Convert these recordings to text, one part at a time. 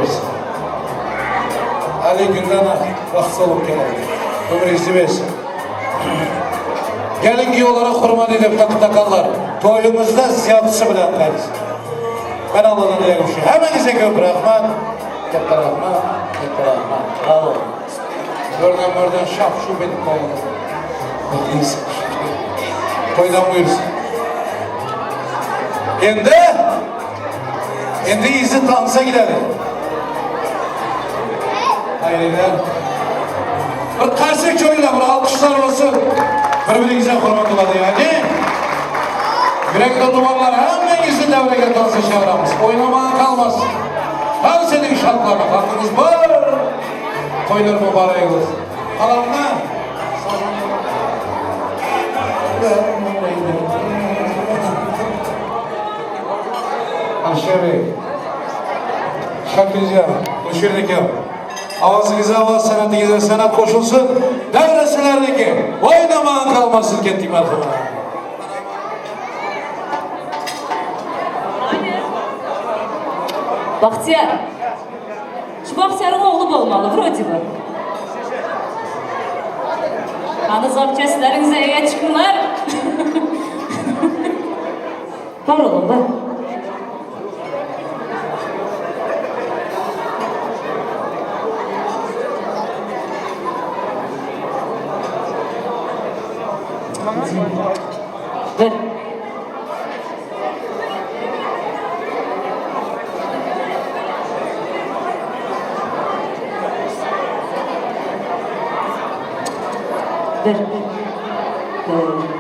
bo'lsin. 50 kundan vaqt solib keladi. Ömrünüzü versin. Gelin kuyovlara hurmat edip takı takanlar. Toyumuzda ziyadisi bilan qaytsin. Ben Allah'dan dilerim şu. Hemmenize köp rahmat. Katta rahmat. Katta rahmat. Bravo. Buradan buradan şap şup edip koyalım. Toydan buyursun. Endi endi izi tansa gidadi. Hayırlar. Bir qarsak cho'ylar, bir alqishlar bo'lsin. Bir-biringizga hurmat qiladi, ya'ni. Yurak duvarlar hammangizni davraga tansa chaqiramiz. O'ynamagan qolmasin. Har sening shartlari haqqingiz bor. To'ylar muborak bo'lsin. Qalamni Alisherbek. Shakirjon, O'shirniki. Ovozingizga ovoz, san'atingizga san'at qo'shilsin. Davra sizlarniki. O'ynamagan qolmasin ketdik marhamat. Baxtiyar. Şu Baxtiyarın oğlu olmalı, вроде бы. Qani zapchastlaringiz ega chiqinglar. Bor oğlum, bor. Bir. Bir. Bir.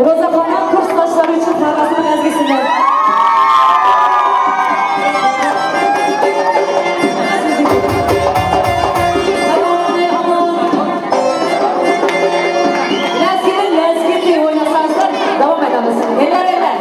Roza hanım kursdaşlary üçin sargasynyň äzgisinden. Lezgini lezginli oýnasaňyzlar dowam edemiz. Eller eller.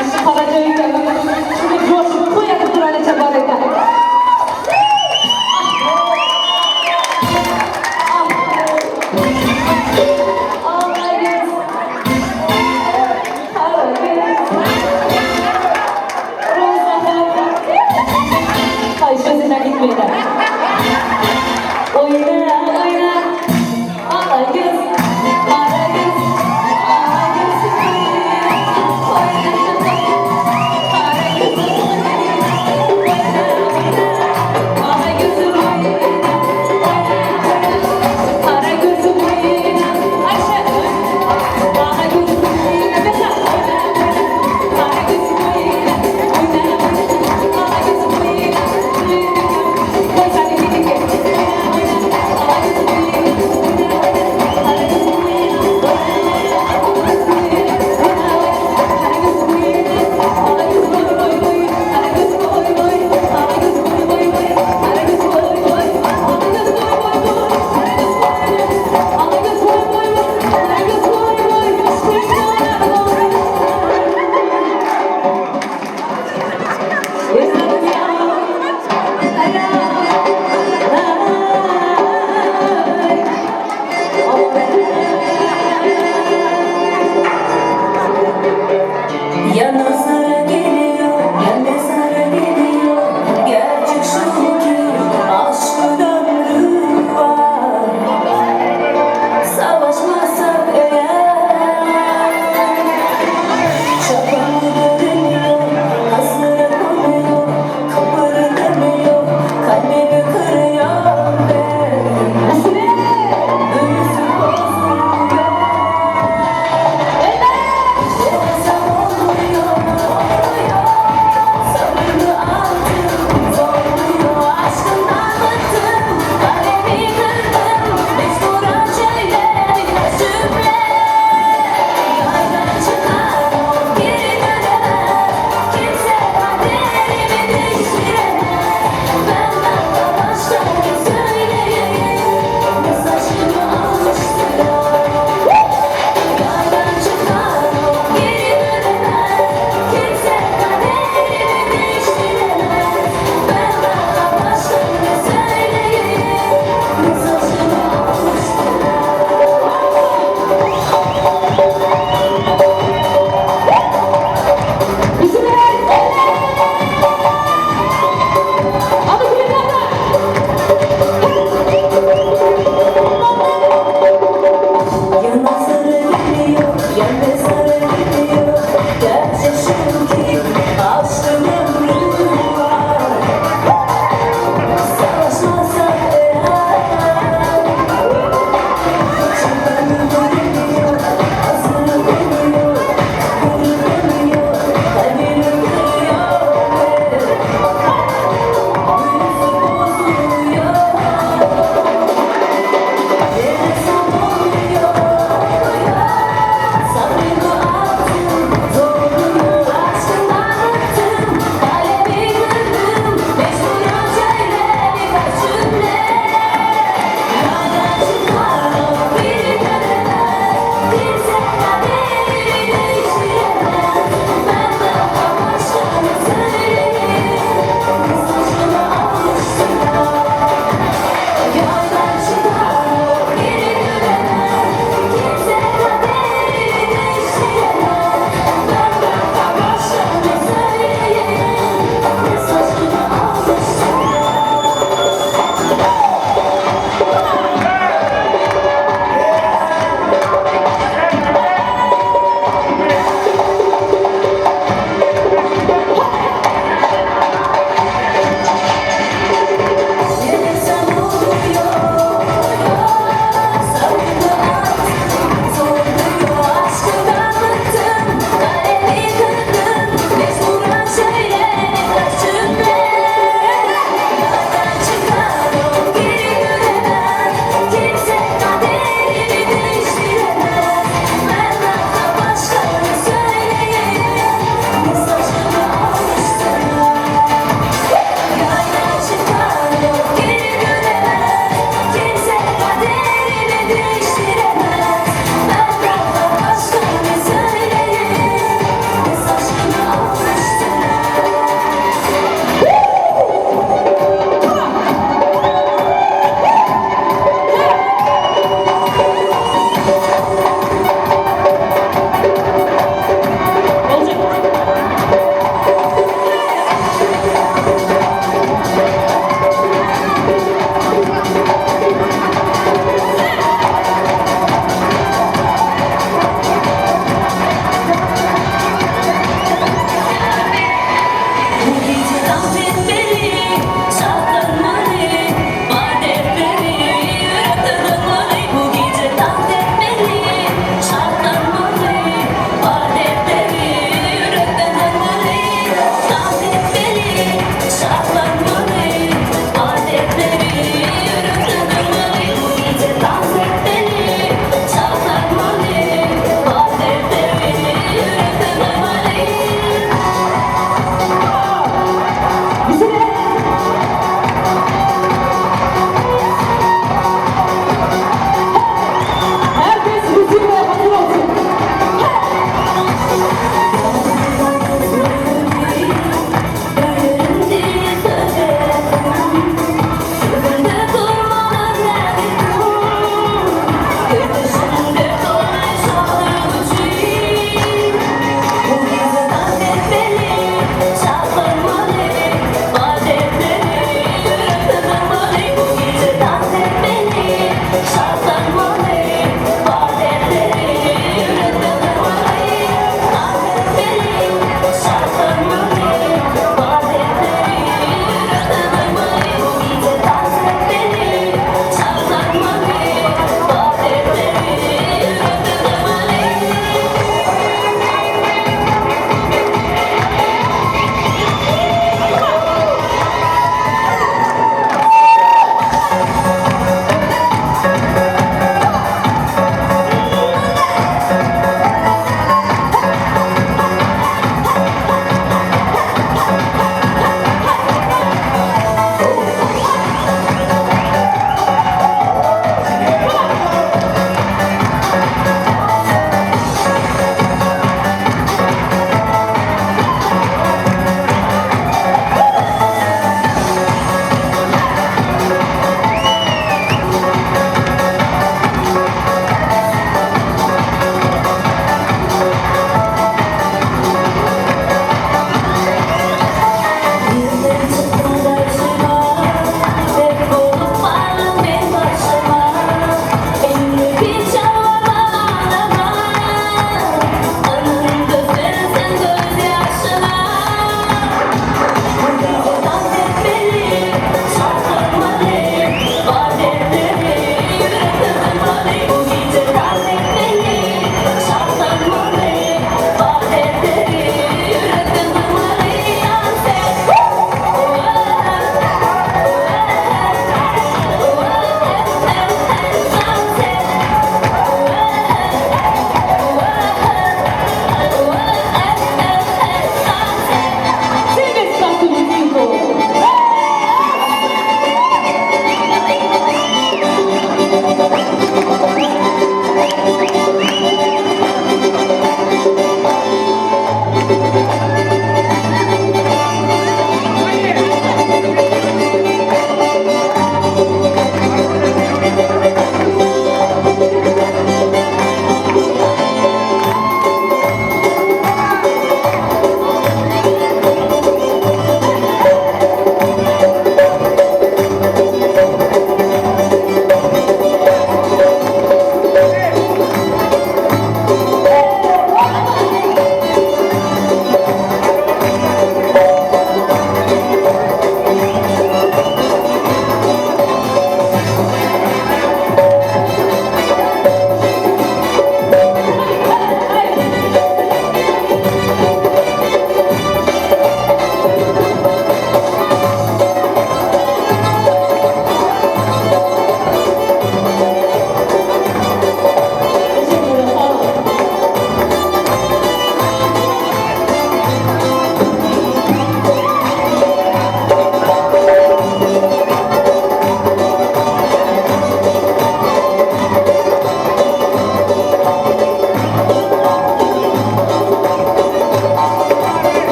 Şu Garaja öýkemiň şuny joşup toý atyp duran eje bar eken.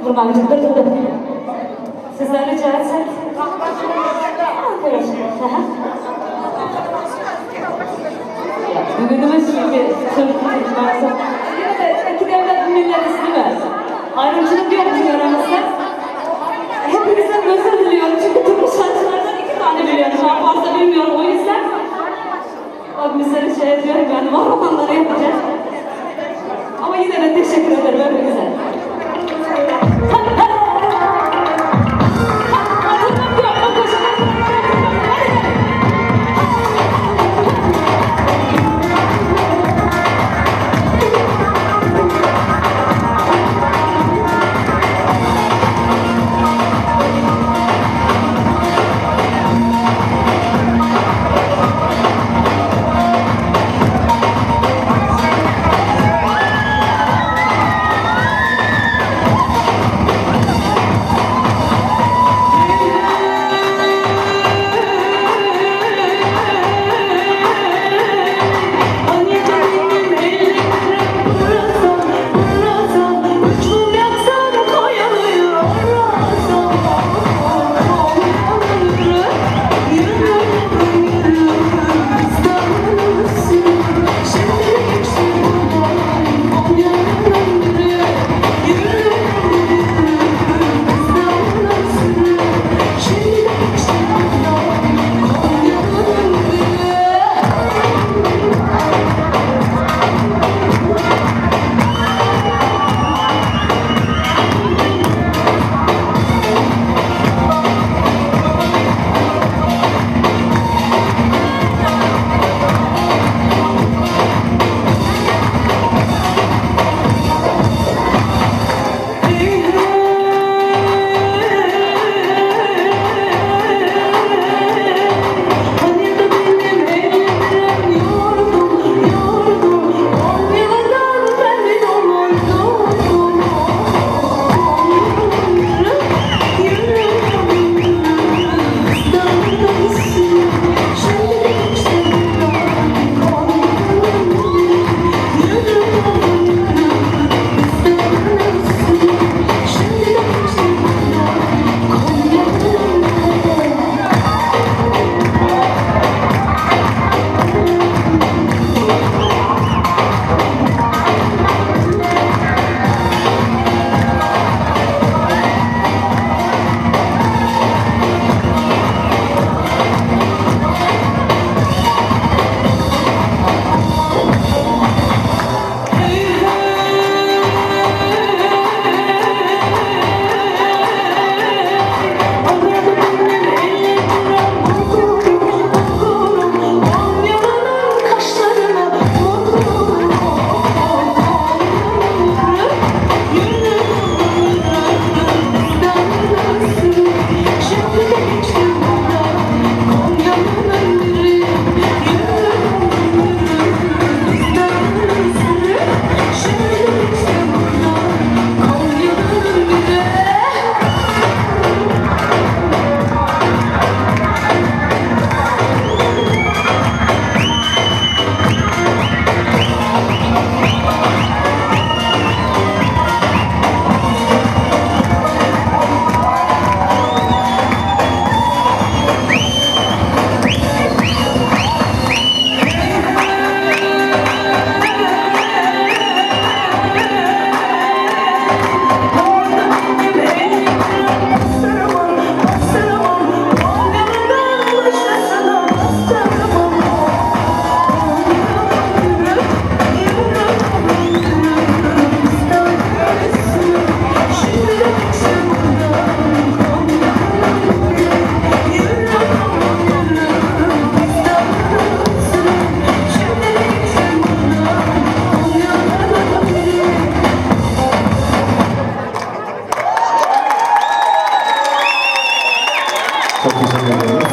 Dur abicim dur dur dur. Sizden rica etsek. Aha. Bugünümüz çünkü Türk maalesef. Yine de iki devlet milletiz değil mi? Ayrımcılık yok çünkü aramızda. Hepinizden özür diliyorum çünkü Türk şarkılardan iki tane biliyorum. Daha fazla bilmiyorum o yüzden. Bak bizleri şey ediyorum yani var olanları yapacağız. Ama yine de teşekkür ederim hepinize. Çok teşekkür ediyoruz.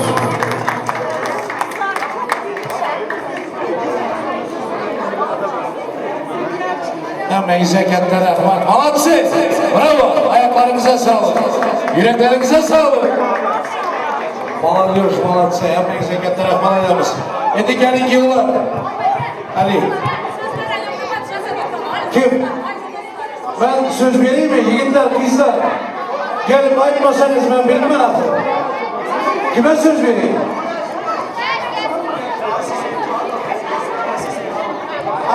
Hammangizga katta rahmat. Молодцы! Bravo! Ayaklarınıza sağlık. Yüreklerinize sağlık. Молодежь, молодцы. Hammangizga katta rahmat aytamiz. Endi keling kuyovlar. Ali. Kim? Men söz bereyim mi yigitler, kızlar? Gelip aytmasanız ben bilmem artık. Kime söz vereyim?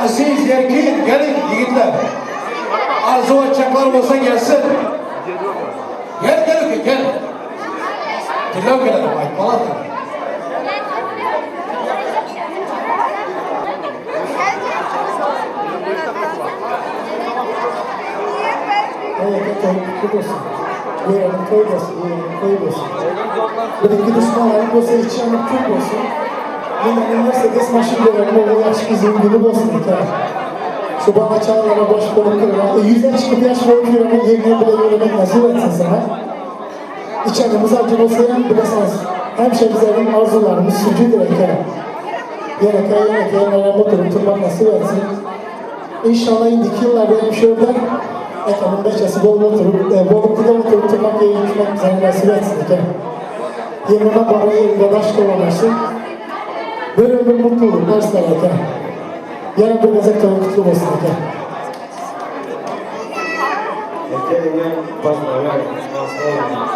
Aziz Erkin, gelin yigitler. Arzu açacaklar olsa gelsin. Gel gel gel. Tilla gelelim, aytmalar. Ey, toy kutlu olsun. Buyurun toy olsun, buyurun toy olsun. Bir düşmanların olsa içi yanıp çok olsun. Yine Mercedes maşın görelim, o yaş kızın günü olsun yeter. Şu bana çağlara boş bolup kırma. E, yüzden çıkıp yaş bolup kırma, yerine bile yürümek nasip etsin sana. İçerimiz acı olsa hem bilesiniz. Hemşe bizlerin arzularımız sücüdür eke. Yereke yereke yerine oturup tutmak nasip etsin. İnşallah indiki yıllarda hemşehriler Ekenin beçesi bol oturup, e, bol oturup oturup tutmak ve yürütmek bize nasip etsin eke. Yerine bara yerinde baş dolanırsın. Böyle bir mutluluk dersler eke. Yarın bir gezek toyu kutlu olsun eke. Eke поздравляю вас.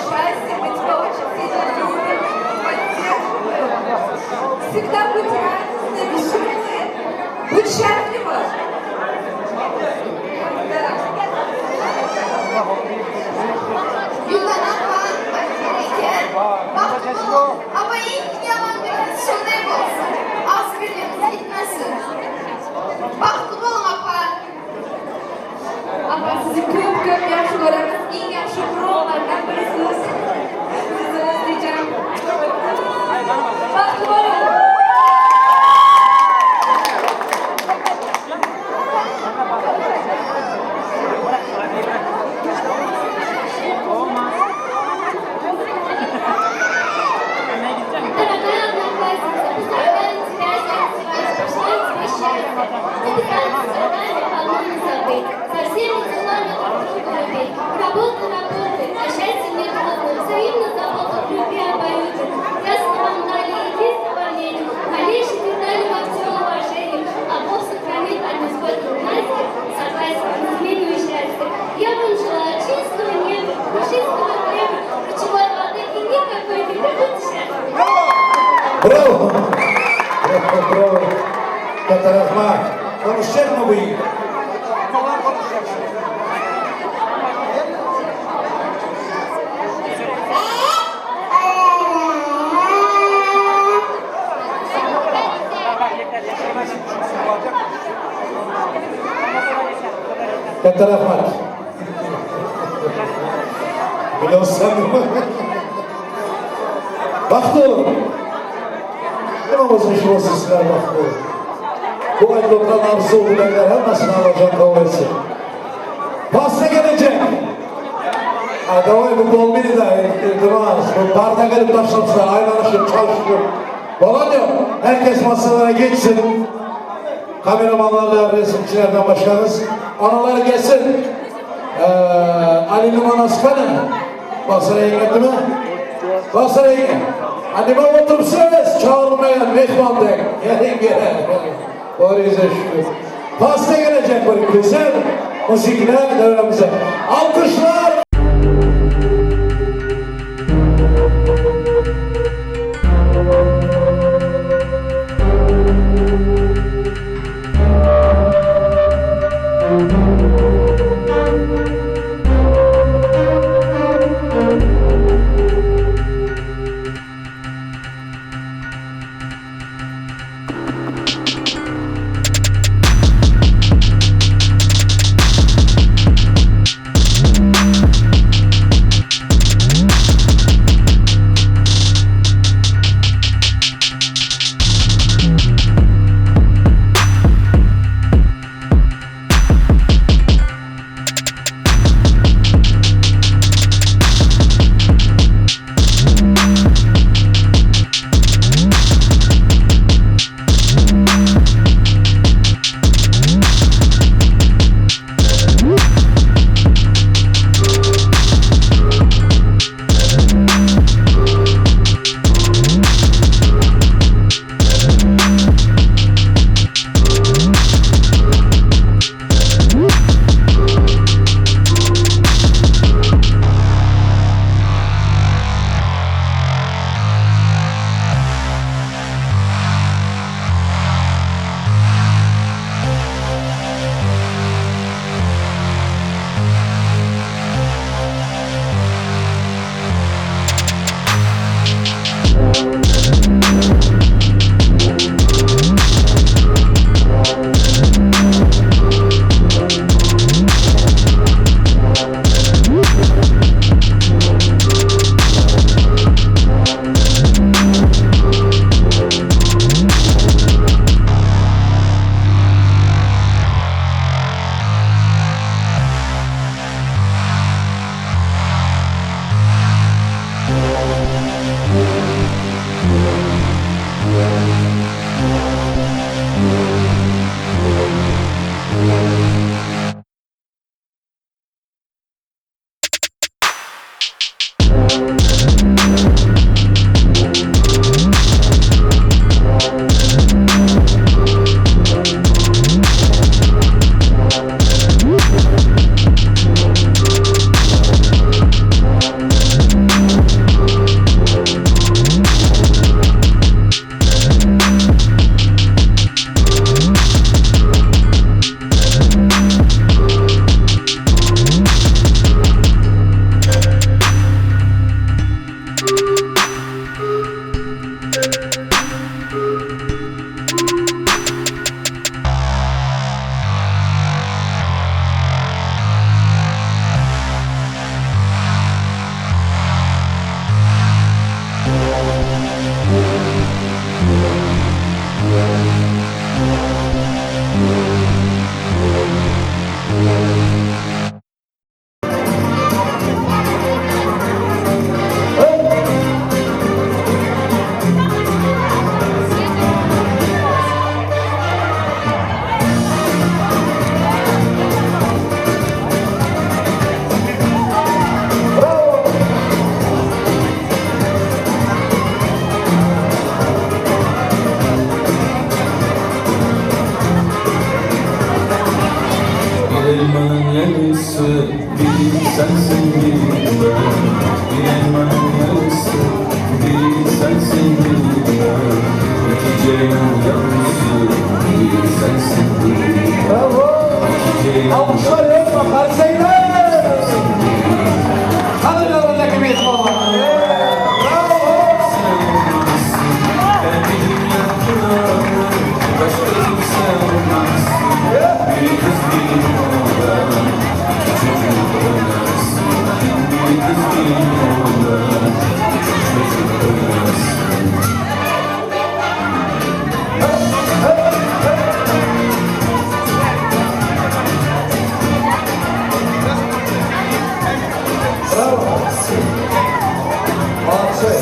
Счастья, мы тебя очень сильно любим, поддерживаем. Всегда будь радостной, веселой, будь счастлива. Да. Gülden apa, aka, baxtlı ol. Ama ilk yalan birimiz şunday bolsun. Az birliğimiz gitmesin. Baxtlı olun apa. Apa sizi köp köp yaxshi ko'ramiz. Eng yaxshi birovlardan birisiz. Sizni o'zlayacağım. Baxtli bo'ling. Дорогая одноклассница, поздравляю тебя с пожелаю тебе счастья. Обязательно словами одно не забыть. Со всеми делами друг друга любить. Работай, работай, а счастье не одно. Взаимно заботу в любви обоюдно. Ясно вам дали единство во мнении, малейшие детали во всем уважении. А Бог сохранит от невзгод и согласие, измену и счастье. Я вам желаю чистого неба, пушистого хлеба, ключевой воды и никакой беды. Будьте счастливы. Bravo. Bravo, bravo. Katta rahmat. Konuşacak mı bu yiğit? Falan konuşacak şimdi. Katta rahmat. Biliyorsan Baxtlı olun. Nima bo'lsa shu bo'lsin sizlar baxtli olun. Bu aytib arzu dilaklar hammasini Allohjon qabul etsin. Pasta gelecek. Ha, давай bu bo'lmaydi da iltimos. Bu parta qilib tashlabsizlar, aylanishib, çalışıp. Володя, herkes masalara geçsin. Kameramanlarla, resimçilerden başlarız. Analar gelsin. Ee, Ali'nin anası kanı. Basara yenge mi? Basara yenge. Anneme otursanız çağırmayan mehman de. Gelin gelin. Doğru şükür. Pasta gelecek bir güzel müzikler devremize. Alkışlar.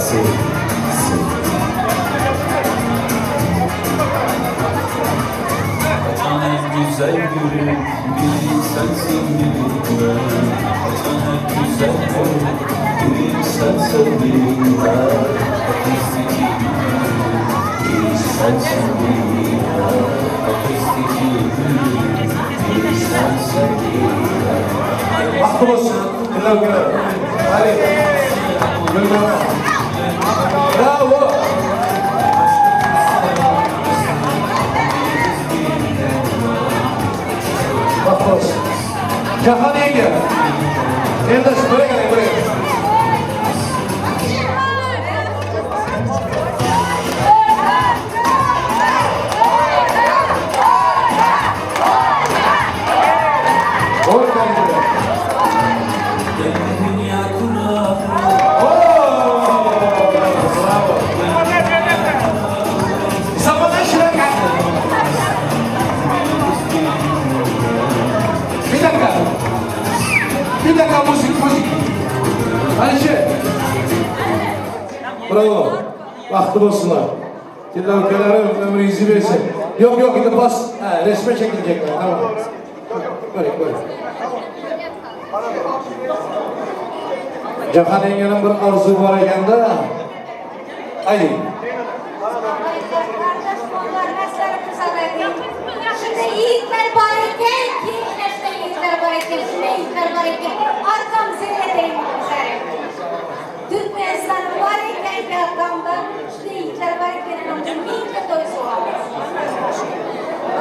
Sen, sen. Açan en güzel gülü bir sensin bilmem. Açan en güzel gülü bir sensin bilmem. Ateşteki gülü bir sensin bilmem. Ateşteki gülü bir sensin bilmem. Bahtlı bolsun. Güller güller. Hadi. Güldana. Bravo. Bahtlı bolsun. Jahan yenge. Eldaş buraya gel buraya. Hoş geldin. Oo! Bravo. Zamanı şuraya. Bir dakika. Bir dakika müzik müzik. Ayşe. Bravo. Bahtlı bolsunlar. Tilla ülkeleri ömrü izi versin. Yok yok gidip bas. Ha, resme çekilecekler tamam. Böyle böyle. Jahan yengenin bir arzu var ekende. Haydi. Shunday yigitlar bor ekanki, mana shunday yigitlar bor ekan, shunday yigitlar bor ekan. Arkamızda deymiz. Turkmaniston bor ekanki arkamda shunday yigitlar bor ekan, mingta to'y so'ramiz.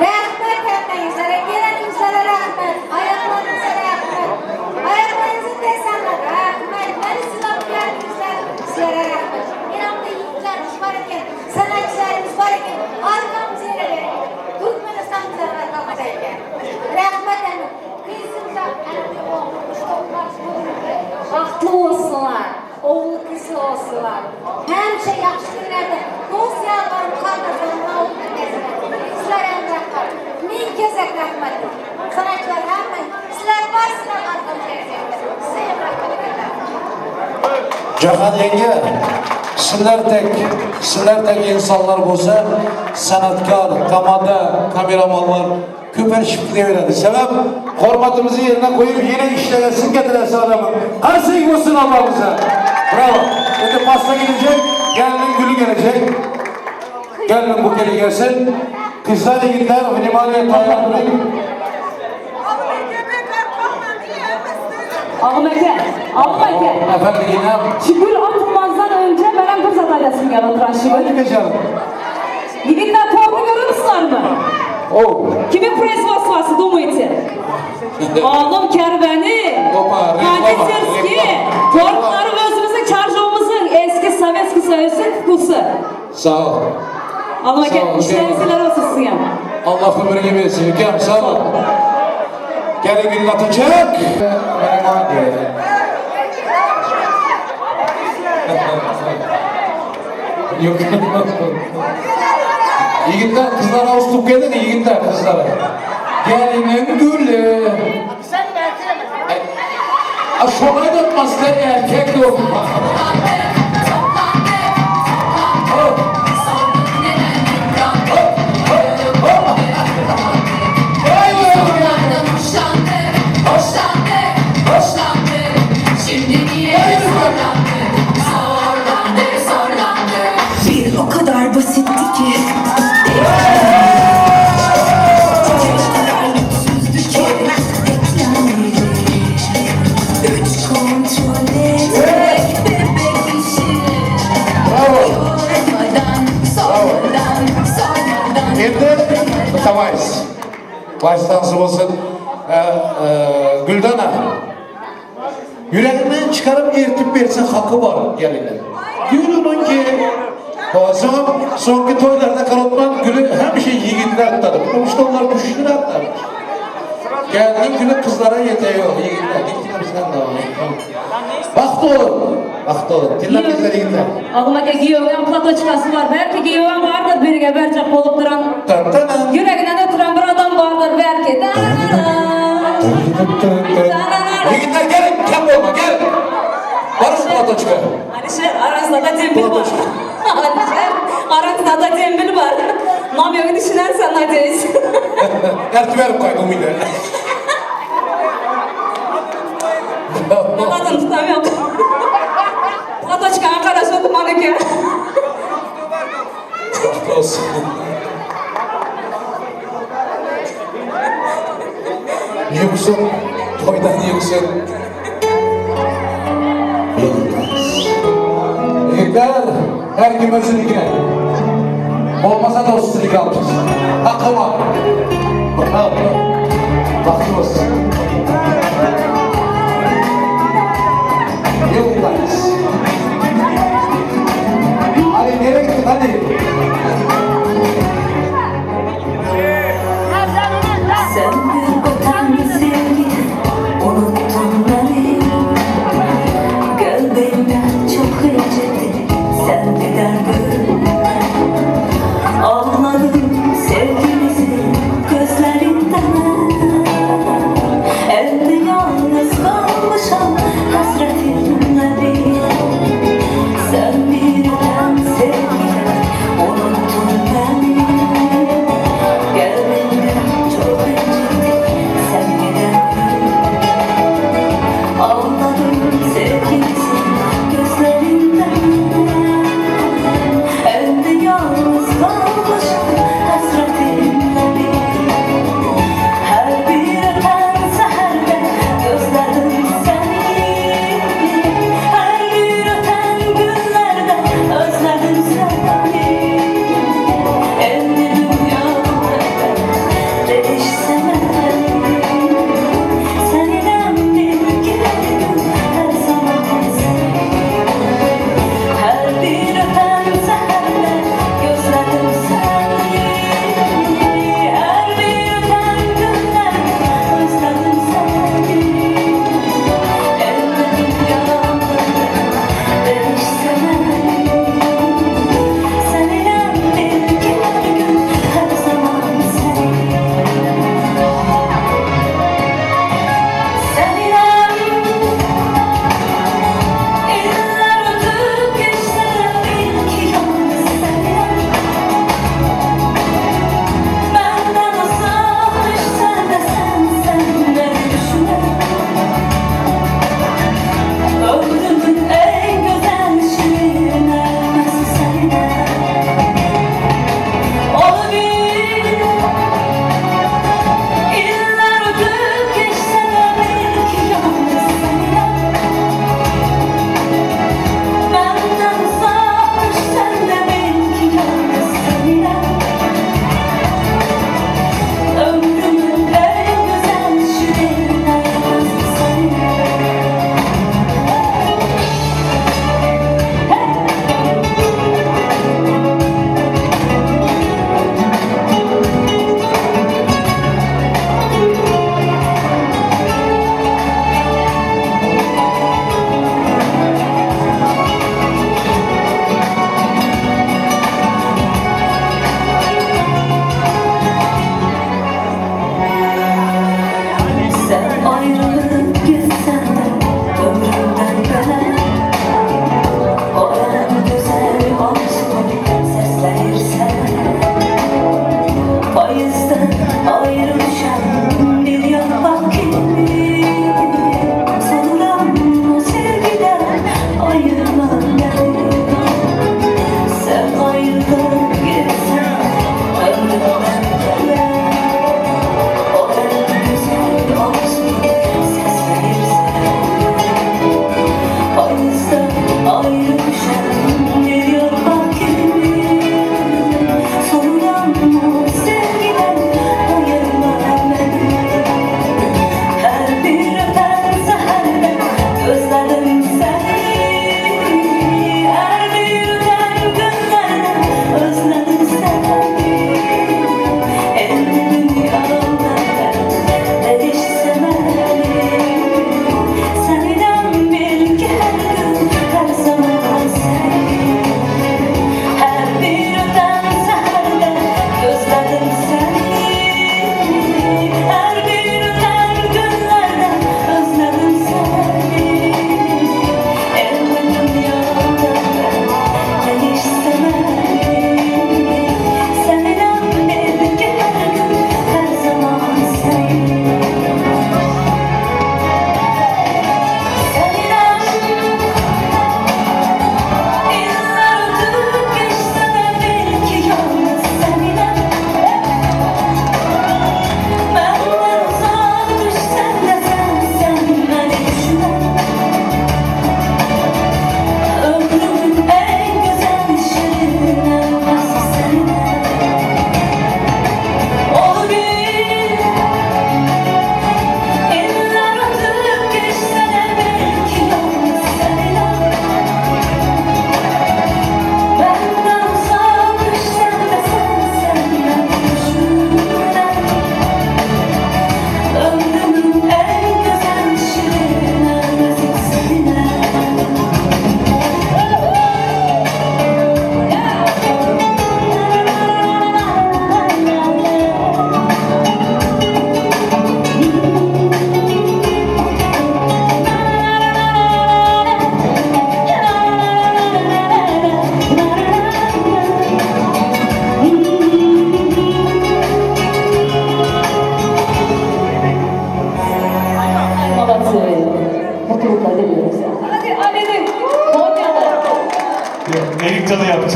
Rahmat hammangizlarga, kelinimizlarga rahmat, oyoqlaringizga rahmat. Oyoqlaringizni tegsanlar rahmat. Meni silab keldingizlar, sizlarga rahmat. Yanamda yigitlarimiz bor ekan, san'atchilarimiz bor ekan, arkamizda Turkmaniston bizlarga arkamizda ekan. Rahmat hamma. Qizimga Baxtli olsunlar, oğlu kızı olsunlar. Həmişə yaxşı günlərdə dost yarlarım, qardaşlarım, oğlu Sizlər hem rahmet. Min gezek rahmet. Sanatçılar hemen. Sizler varsınlar arkamızda. Size hem rahmet. Jahan yenge, sizler tek, sizler tek insanlar bolsa, sanatkar, tamada, kameramanlar köpelişip gidiveredi. Sebep, hormatımızı yerine koyup yine işleyesin getiresin adamı. Karşı olsun Allah'ımıza. Bravo. Şimdi pasta gelecek, gelinin gülü gelecek. Gelinin buketi gelsin. Kızlar yigitler, внимание, tayyor durun. Ağam aka, Ağam aka. Efendim yine. Şu gül atılmazdan önce benim bir zat aylasım geldi oturan şu Hadi gül. geçelim. Yigitler tortu görüyorsunuz mı? Oh. Kimin производствосы думаете? Oğlum kerveni, Hoppa, reklama, konditerski, reklama. tortları özümüzün, çarjovumuzun eski Sovetski Soyuz'un kutusu. Sağ ol. Ağam Sağ aka, ol, işleriniz olsun sizin. Allah ömrünü versin. Ülkem sağ ol. Gelin günün atacak. Yok. Yigitler kızlara ağız tutup gelin yigitler kızlara. Gelinin gülü. Sen de erkek A şoray da atmaz lan erkek yok. Hop. Hop, hop, hop. Vay vay vay. Bir o kadar basitti ki Süzdü ki eklenmedi Üç kontrol etmek bebek işi Bravo. Yormadan, sormadan, sormadan Endi bitta vals. Vals dansı bolsun. Ee, e, Güldana. Yüreğinden çıkarıp eritip verse hakkı var gelinin. Gül onun ki son, sonki toylarda karotman gülü hemşe yigitler tutardı. Потому что onlar güçlü atlar. Gelinin gülü kızlara yetiyor yigitler. Gitgide bizden de var. Bahtlı olun. Bahtlı olun. Dinler bizler yigitler. Ağam aka giyovan platochkası var. Belki giyovan vardır birge bercek bolup duran. Tan tan tan. Yüreğinden ötüren bir adam vardır belki. Dararara. Yigitler gelin, kem olma gel. Barış platochka. Platoçka. Alişer aramızda dembil bar. Alişer aramızda dembil bar. Namyogy düşünersen надеюсь. Ertip berip goý umyda. Gadyny tutam ýok. Platoçkaňa garaşyp oturman eken. Bagtly bolsun. Ýüksün, toýdan ýüksün. Ýigitler, her kim özünikine. Bolmasa dostunyňky alyp çyksyn. Haky bar. Bravo. Bagtly bolsun. Ýyldyz. Hadi nereye gittin hadi. Söndü kopan sevgi, unuttun beni. Gönlümden çok incedi, sen gider gülme. Anladım sevgimizi gözlerinden.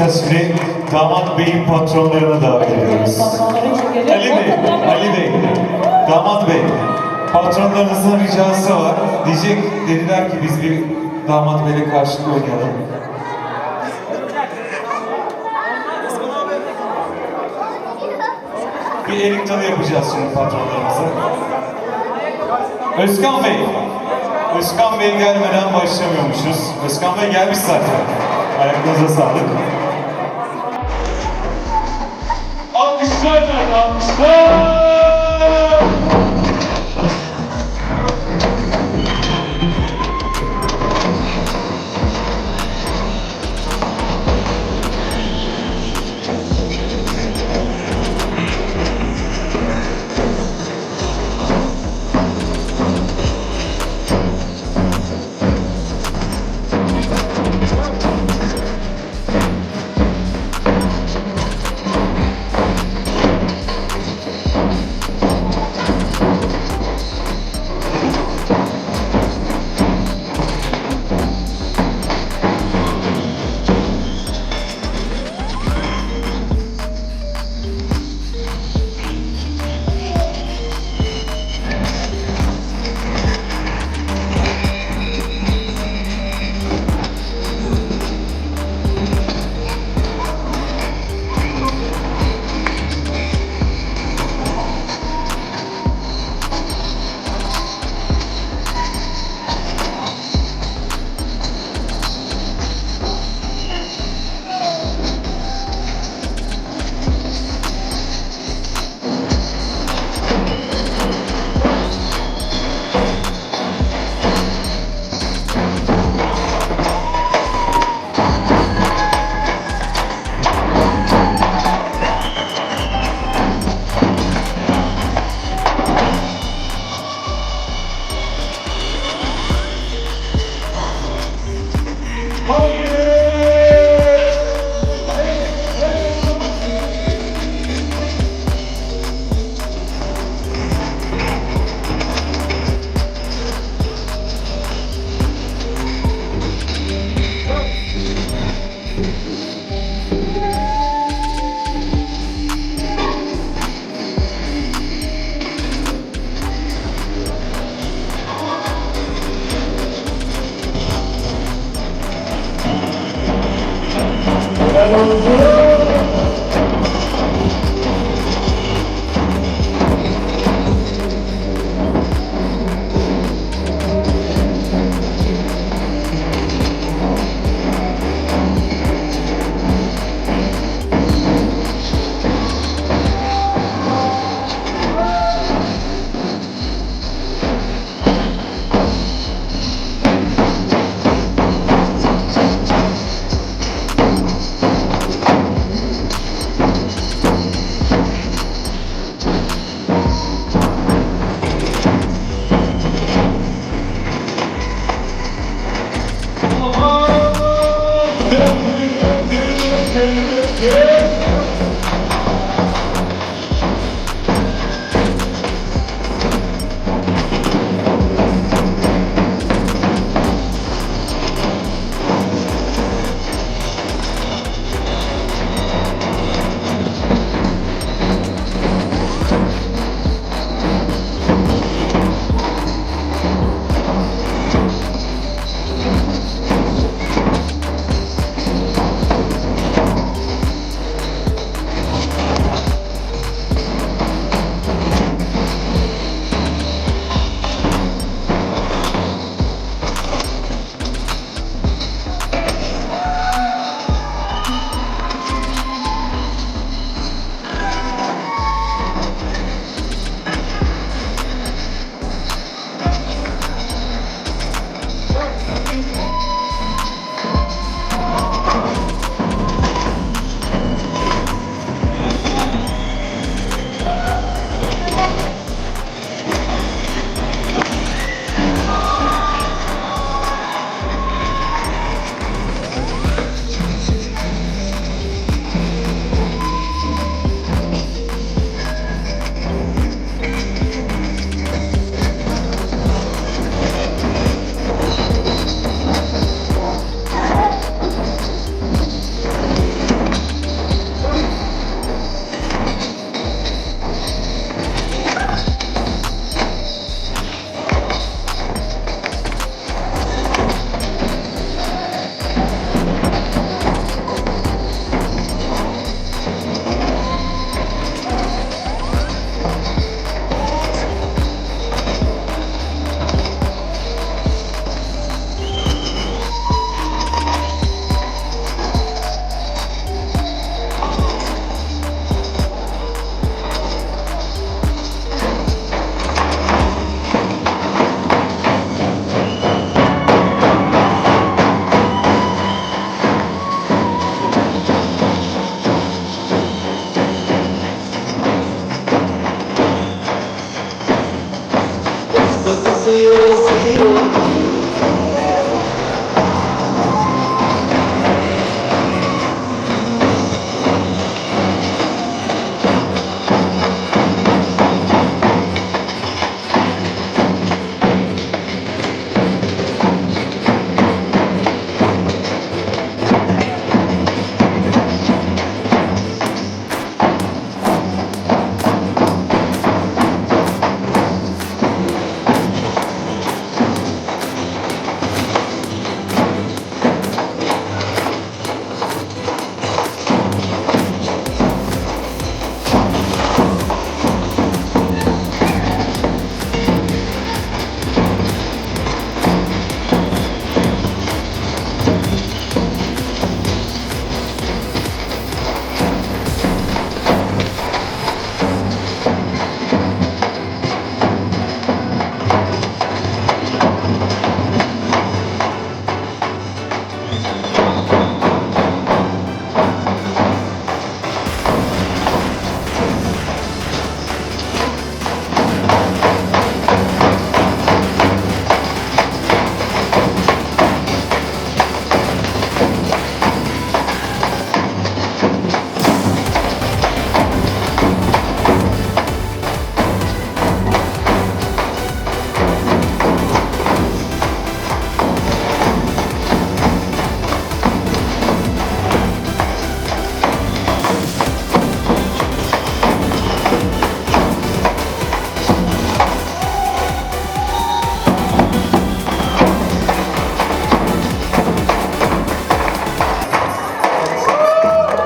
oynayacağız şimdi. Damat Bey'in patronlarını davet ediyoruz. Patronları için geliyor. Ali Bey, Ali Bey, Damat Bey, patronlarınızın ricası var. Diyecek, dediler ki biz bir damat beyle karşılıklı oynayalım. Bir erik dalı yapacağız şimdi patronlarımıza. Özkan Bey, Özkan Bey gelmeden başlamıyormuşuz. Özkan Bey gelmiş zaten. Ayaklarınıza sağlık. Alkışlar nerede? Alkışlar!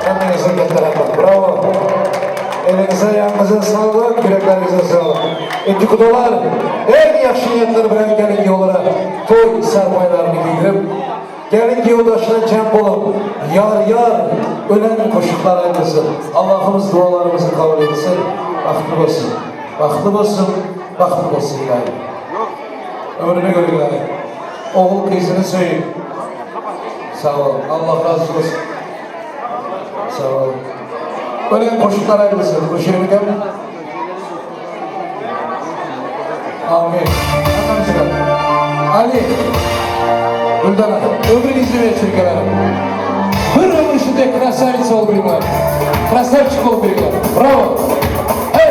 Hemmäňize katta rahmat. Bravo. Eliňize, aýagyňyza saglyk, ýürekleriňize saglyk. Indi gudalar iň ýagşy niýetler bilen gelin ýolara toý sarpaýlaryny geýdirip, gelin giýewdaşyna jem bolup, ýar-ýar ölen goşuklar aýdylsyn. Allahymyz dualarymyzy kabul etsin. Bagtly bolsun. Bagtly bolsun. Bagtly bolsun ilaýym. Ömrüni gör ilaýym. Ogul gyzyny söýüp. Sag boluň. Allah razy bolsun. Sag boluň. Ölen goşuklar aýdylsyn. Gülşirin Amin. Ali. Güldana. Ömrüňizi bersin kenarım. Bir ömür içinde красавица bolup ýörüňler. Красавчик bolup ýörüňler. Bravo. Hey!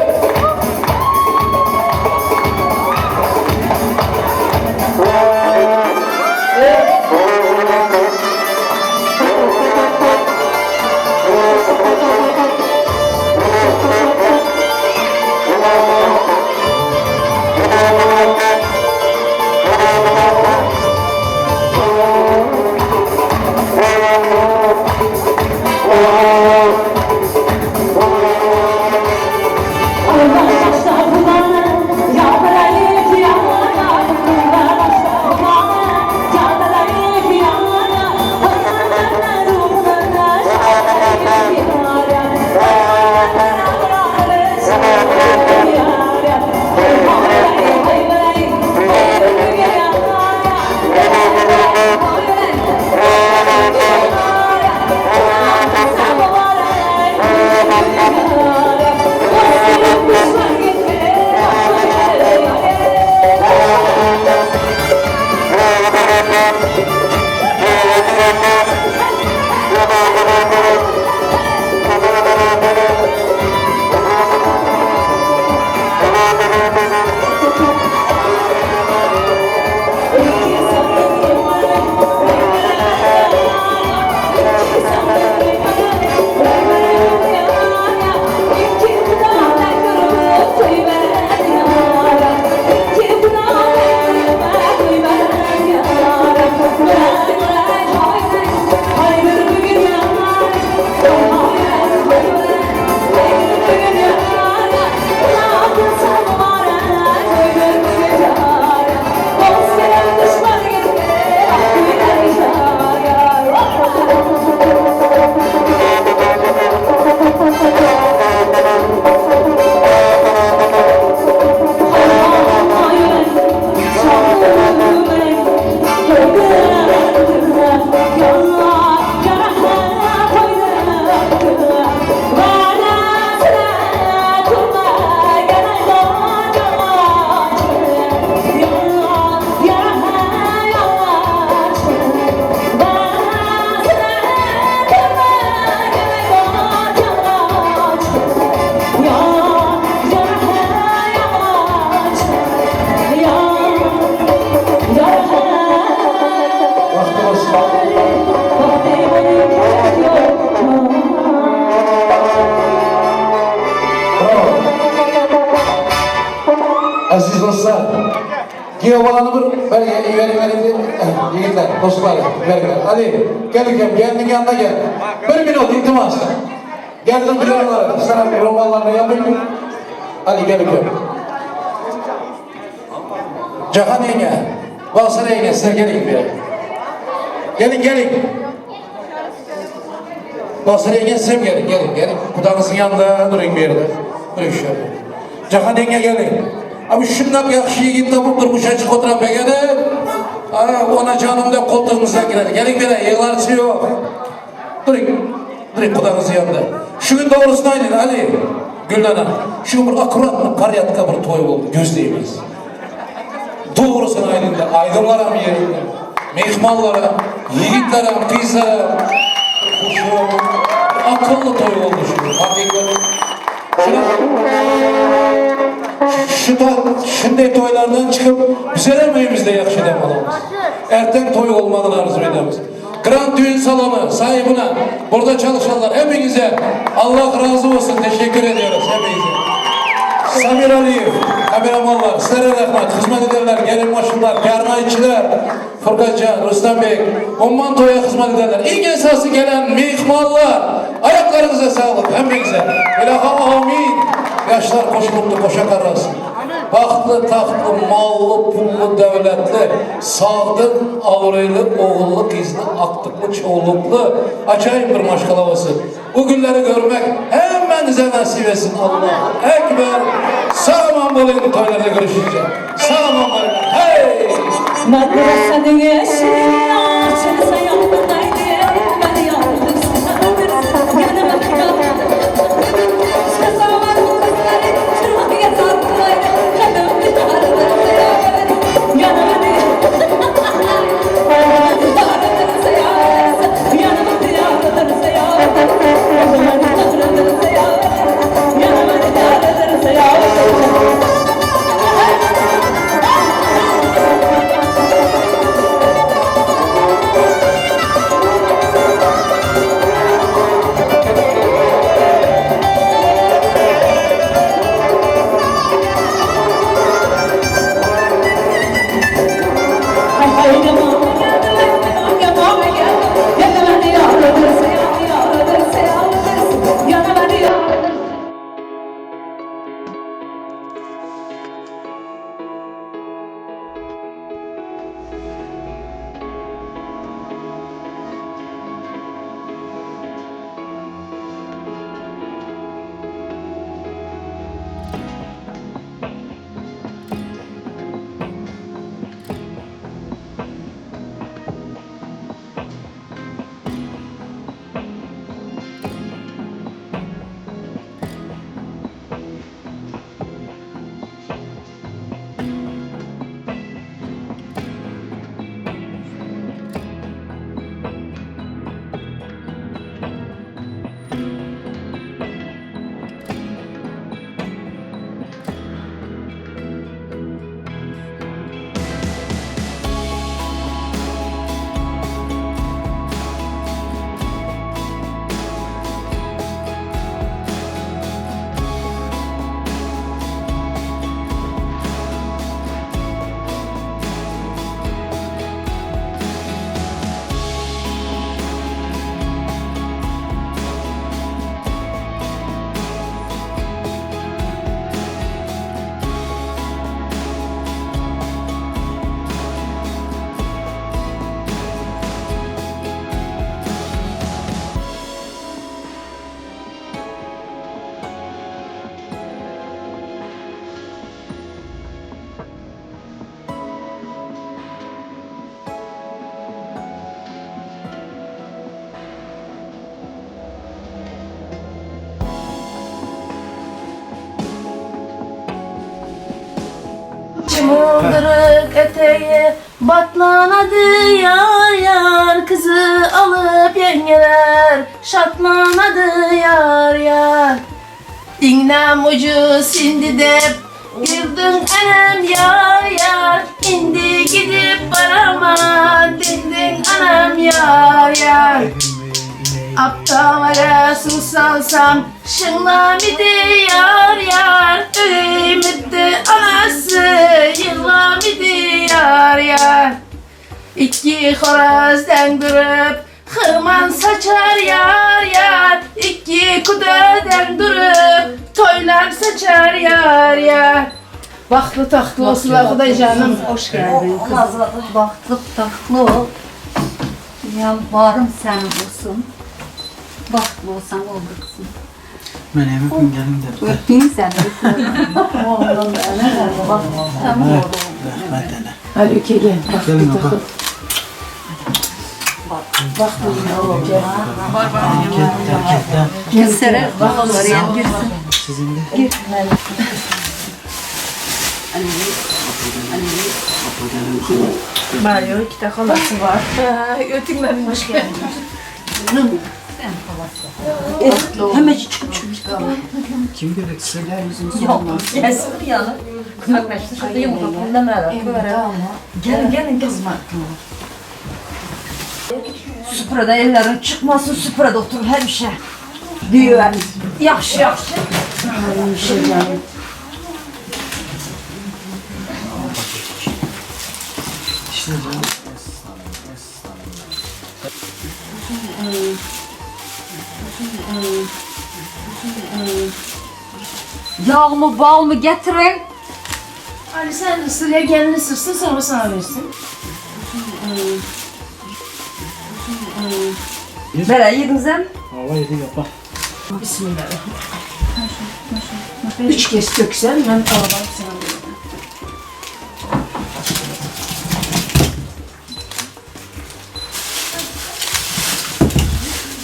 Giýew balany bir beri iberiň indi. Ýigitler, dostlar, beri gel. Ali, gel ukem, gelniň ýanyna gel. Bir minut, iltimas. Gelniň giýewleri, sana romallaryny ýapyň. Ali, gel ukem. Jahan ýeňňe, Bagsar ýeňňe, sizler geliň bu ýere. Geliň, geliň. Bagsar ýeňňe, siz hem geliň, geliň, geliň. Gudaňyzyň ýanynda duruň bu ýerde. Duruň şu ýerde. Jahan ýeňňe geliň. Abi şundak ýagşy ýigit tapyp durmuşa çykyp oturan begenip, onajanym dek goltugyňyzdan giredi. Geliň bere, ýyglarçy ýok. Duruň, duruň gudaňyzyň ýanynda. Şu gün dogrusyny aýdyň, Ali, Güldana, şu gün bir akkuratny porýadka bir toý boldy, göz degmez. Dogrusyny aýdyň-da, aýdymlaram ýerinde, myhmanlaram, ýigitlerem, gyzlaram, bir akylly toý boldy şu gün, hakykat. Şuna, şu şunday toýlardan çykyp, bizlerem öýümizde ýagşy dem alamyz. Erteň toý bolmagyny arzuw edemiz. Grand Düğün Salonu sahibine, burada çalışanlar hepinize Allah razı olsun teşekkür ediyoruz hepinize. Samir Aliyev, kameramanlar, sizlere rahmet, hizmet edenler, gelin maşınlar, karnayçılar, Furkatcan, Rustam Bey, umman toya hizmet edenler, ilk esası gelen mihmanlar, ayaklarınıza sağlık hepinize. İlahi amin. Yaşlar koşuluptu, koşa karasın. Bahtly, tahtly, mally, pully, döwletli, sagdyn, abraýly, ogully, gyzly, agtykly, çowlukly ajaýyp bir maşgala bolsun. Bu günleri görmek hemmänize nasip etsin. Allahu Ekber. Sag-aman boluň, toýlarda görüşinçä. Sag-aman boluň. Heý! Çymyldyryk eteği batlanadı yar yar Kızı alyp ýeňňeler şatlanady ýar ýar Iňňäm ujy sindi dep güldüň enem ýar ýar Indi gidip baraman diýdiň anam ýar ýar. Akdamara suw salsam şyňlam idi ýar ýar Öleýmidi anasy ýyglam idi ýar ýar Ikki horaz deň durup hyrman saçar ýar ýar Ikki kuda deň durup toýlar saçar ýar ýar Bagtly tagtly bolsunlar Hudaýjanym. Hoş geldin kızım. Bagtly tagtly ol. Dünyam barım senin olsun. Bagtly olsan oldu kızım. Men hem öpün gelin de. Öpeyim seni. Oğlum bak. Tamam oğlum. Rahmet ele. Hadi öke gel. Gelin opa. Gelsene. Oraya girsin. Sizin de. Gir. Var yok, iki de halası var. Ötükler hoş geldin. Hemen çıkıp çıkıp. Kim gerek size? Yok. Gelsin yana. Gelin gelin kızma. Süpürede ellerin çıkmasın, süpürede otur hemşe. Diyor. Yaxşı yaxşı. İşte canım. Yağ mı bal mı getirin? Ali sen ısır ya kendini ısırsın sonra sana versin. Böyle yediniz hem? Hava yedi yapa. Bismillahirrahmanirrahim. Üç kez döksen ben alamam sana veririm.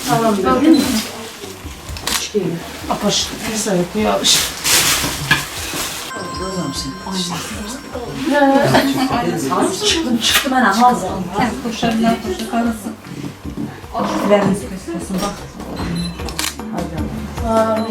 Tamam değil mi? Üç kere. Apaş, kısa yapıyor. Çıktım çıktım ben hazır. Veriniz olsun bak. Amin.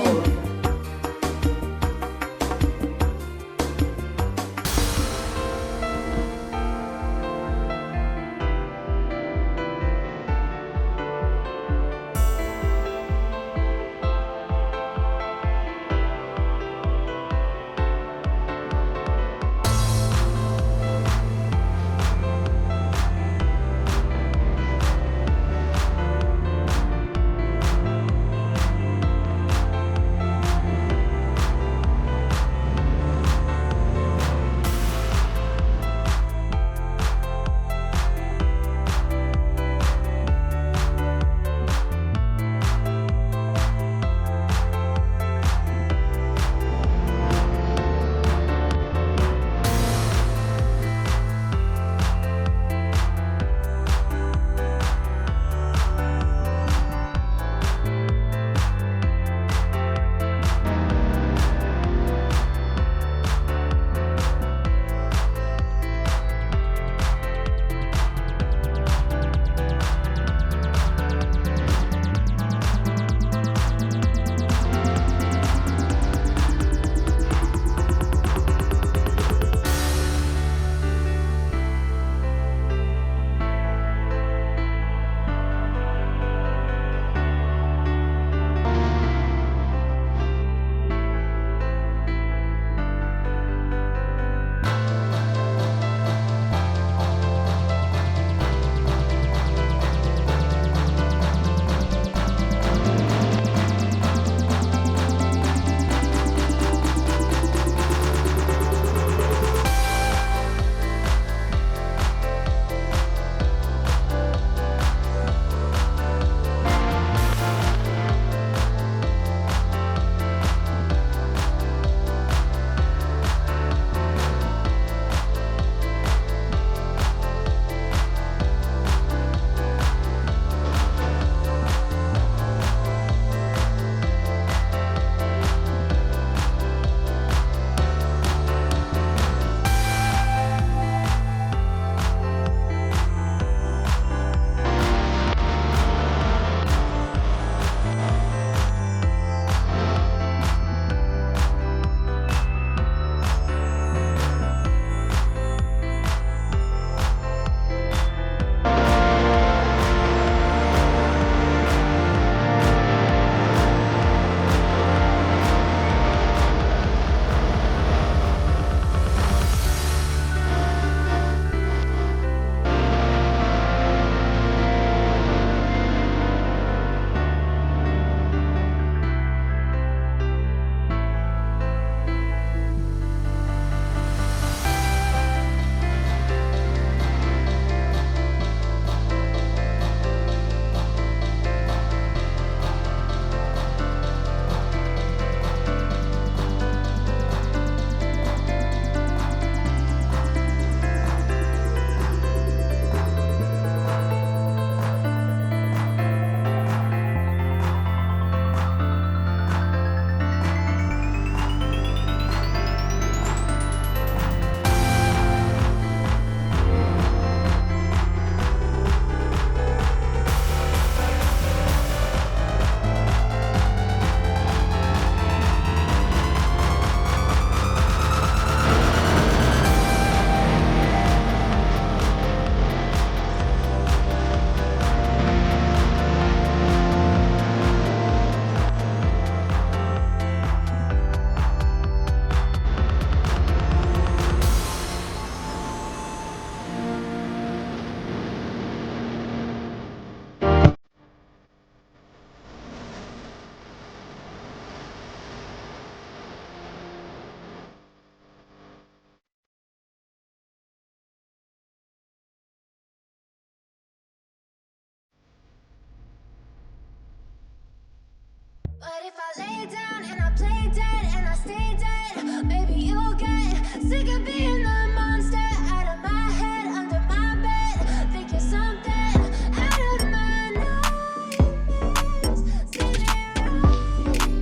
Sick of being the monster out of my head, under my bed. Think you're something out of my nightmares. Sitting right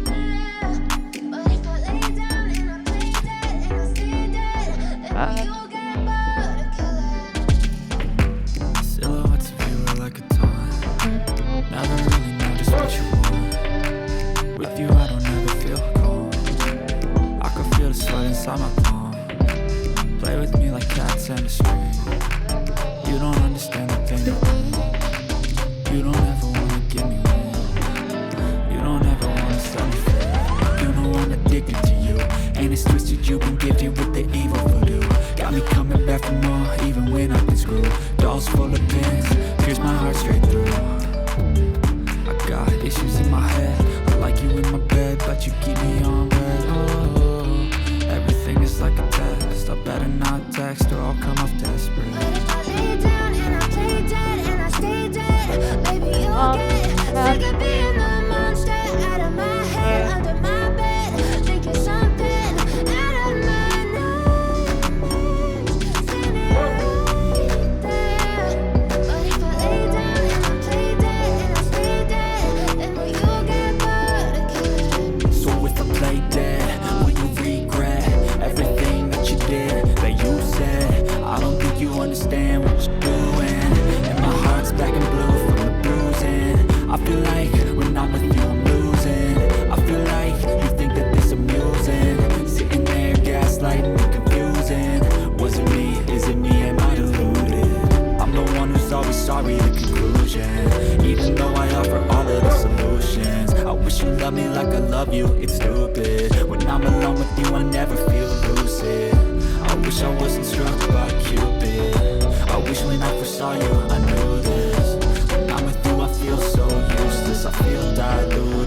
there. But if I lay down and I play dead and I stay dead, then will you get bored of killing? Silhouettes of you are like a taunt. Never really know just what you want. With you, I don't ever feel calm. I can feel the sweat inside my palm. Play with me like cats and a string. You don't understand the pain. it brings. You don't ever wanna give me one. You don't ever wanna set me free. You know I'm addicted to you, and it's twisted. You've been gifted with the evil voodoo. Got me coming back for more, even when I've been screwed. Dolls full of pins, pierce my heart straight through. I got issues in my head. I like you in my bed, but you keep me on read. Oh, everything is like a test. I better not text or I'll come off desperate. But if I lay down and I play dead and I stay dead, maybe you'll get sick of being the monster out of my head, under my bed. Think you're something out of my nightmares. Standing right there. But if I lay down and I play dead and I stay dead, then will you get bored of killing me? So if I play dead, will you regret everything that you did, that you said? I don't think you understand what you're doing. And my heart's black and blue from the bruising. I feel like when I'm with you, I'm losing. I feel like you think that this amusing. Sitting there gaslighting me, confusing. Was it me? Is it me? Am I deluded? I'm the one who's always sorry, the conclusion. Even though I offer all of the solutions. I wish you loved me like I love you, it's stupid. When I'm alone with you, I never feel lucid. I wish I wasn't struck by Cupid. I wish when I first saw you, I knew this. When I'm with you, I feel so useless. I feel diluted.